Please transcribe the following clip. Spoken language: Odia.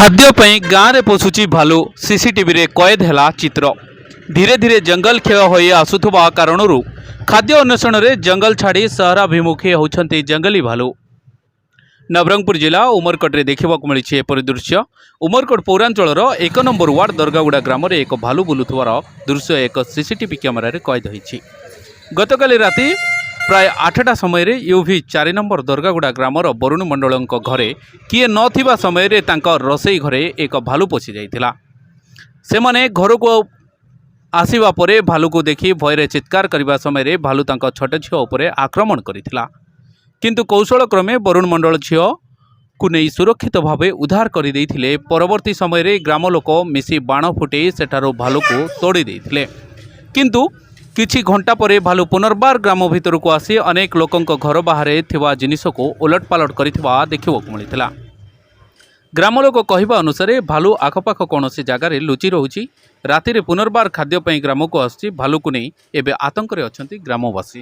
ଖାଦ୍ୟ ପାଇଁ ଗାଁରେ ପଶୁଛି ଭାଲୁ। ସିସିଟିଭିରେ କଏଦ ହେଲା ଚିତ୍ର। ଧୀରେ ଧୀରେ ଜଙ୍ଗଲ କ୍ଷୟ ହୋଇ ଆସୁଥିବା କାରଣରୁ ଖାଦ୍ୟ ଅନ୍ୱେଷଣରେ ଜଙ୍ଗଲ ଛାଡ଼ି ସହରାଭିମୁଖୀ ହେଉଛନ୍ତି ଜଙ୍ଗଲୀ ଭାଲୁ। ନବରଙ୍ଗପୁର ଜିଲ୍ଲା ଉମରକୋଟରେ ଦେଖିବାକୁ ମିଳିଛି ଏପରି ଦୃଶ୍ୟ। ଉମରକୋଟ ପୌରାଞ୍ଚଳର 1 ନମ୍ବର ୱାର୍ଡ ଦରଗାଗୁଡ଼ା ଗ୍ରାମରେ ଏକ ଭାଲୁ ବୁଲୁଥିବାର ଦୃଶ୍ୟ ଏକ ସିସିଟିଭି କ୍ୟାମେରାରେ କଏଦ ହୋଇଛି। ଗତକାଲି ରାତି ପ୍ରାୟ 8ଟା ସମୟରେ ୟୁଭି 4 ନମ୍ବର ଦରଗାଗୁଡ଼ା ଗ୍ରାମର ବରୁଣ ମଣ୍ଡଳଙ୍କ ଘରେ କିଏ ନଥିବା ସମୟରେ ତାଙ୍କ ରୋଷେଇ ଘରେ ଏକ ଭାଲୁ ପଶି ଯାଇଥିଲା। ସେମାନେ ଘରକୁ ଆସିବା ପରେ ଭାଲୁକୁ ଦେଖି ଭୟରେ ଚିତ୍କାର କରିବା ସମୟରେ ଭାଲୁ ତାଙ୍କ ଛୋଟ ଝିଅ ଉପରେ ଆକ୍ରମଣ କରିଥିଲା। କିନ୍ତୁ କୌଶଳ କ୍ରମେ ବରୁଣ ମଣ୍ଡଳ ଝିଅକୁ ନେଇ ସୁରକ୍ଷିତ ଭାବେ ଉଦ୍ଧାର କରିଦେଇଥିଲେ। ପରବର୍ତ୍ତୀ ସମୟରେ ଗ୍ରାମ ଲୋକ ମିଶି ବାଣ ଫୁଟେଇ ସେଠାରୁ ଭାଲୁକୁ ତଡ଼ି ଦେଇଥିଲେ। କିନ୍ତୁ କିଛି ଘଣ୍ଟା ପରେ ଭାଲୁ ପୁନର୍ବାର ଗ୍ରାମ ଭିତରକୁ ଆସି ଅନେକ ଲୋକଙ୍କ ଘର ବାହାରେ ଥିବା ଜିନିଷକୁ ଓଲଟପାଲଟ କରିଥିବା ଦେଖିବାକୁ ମିଳିଥିଲା। ଗ୍ରାମ ଲୋକ କହିବା ଅନୁସାରେ, ଭାଲୁ ଆଖପାଖ କୌଣସି ଜାଗାରେ ଲୁଚି ରହୁଛି। ରାତିରେ ପୁନର୍ବାର ଖାଦ୍ୟ ପାଇଁ ଗ୍ରାମକୁ ଆସୁଛି। ଭାଲୁକୁ ନେଇ ଏବେ ଆତଙ୍କରେ ଅଛନ୍ତି ଗ୍ରାମବାସୀ।